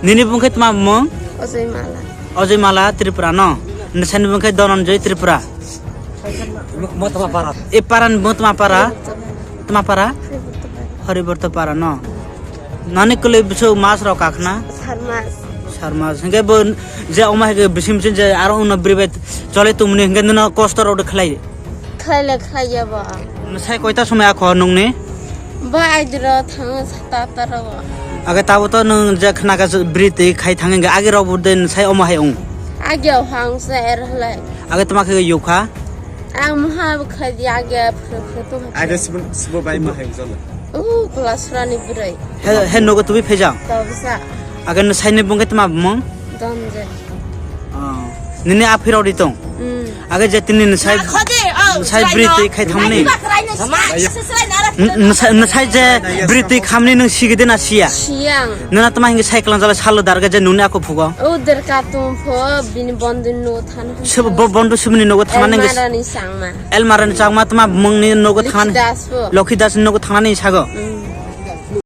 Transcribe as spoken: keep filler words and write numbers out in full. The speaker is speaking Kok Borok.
Nini bumung khe tma bumung? Ojoi Mala. Ojoi Mala Tripura no. Nwsani bumung khe Dhananjay Tripura. Mo-, mo tma para? E para ni bumung tma para? Tma para? Haribarta Para no. Nani kwlwi bwswk mas rok kakhna? Sar mas. Sar mas. Hingke bo je oma hai bising bising je aro uno bwrwi bai chole tongmani hingke nono kosto rok de khlai. Khlai le khlai ya bo. Nwsai koita somoi akho nungni? Bo aidiro thango sata taro. Age tabo to nung je khna ka bwrwi twi khai thang hingke age rok bo de nwsai omo hai ong. Age hang se er hlai. Age tma khe yukha? Ang maha khlai di age phru phru to. Age sibo, sibo bai ma hai jalo. O, Kulasrani bwrwi. He, he nogo tubi phejang. Tabsa. Age nwsai ni bumung khe tma bumung? Dhananjay. Oh. Nini aphirok ri tong? Mm. Age je tini nwsai, nwsai bwrwi twi khai thamni? Nwsai, nwsai je bwrwi twi khamni nwng sigede na siya? Siyang. Nana tma hingi cycle jala salo darga je nuni ako phugo? O derka tum pho bini bondin no thana. Sebo bo bondo sibini nogo thanani nge? Elmarani changma. Elmarani changma tma bumungni nogo thanani? Lokhi Das bo. Lokhi Das ni nogo thanani sago? Mm.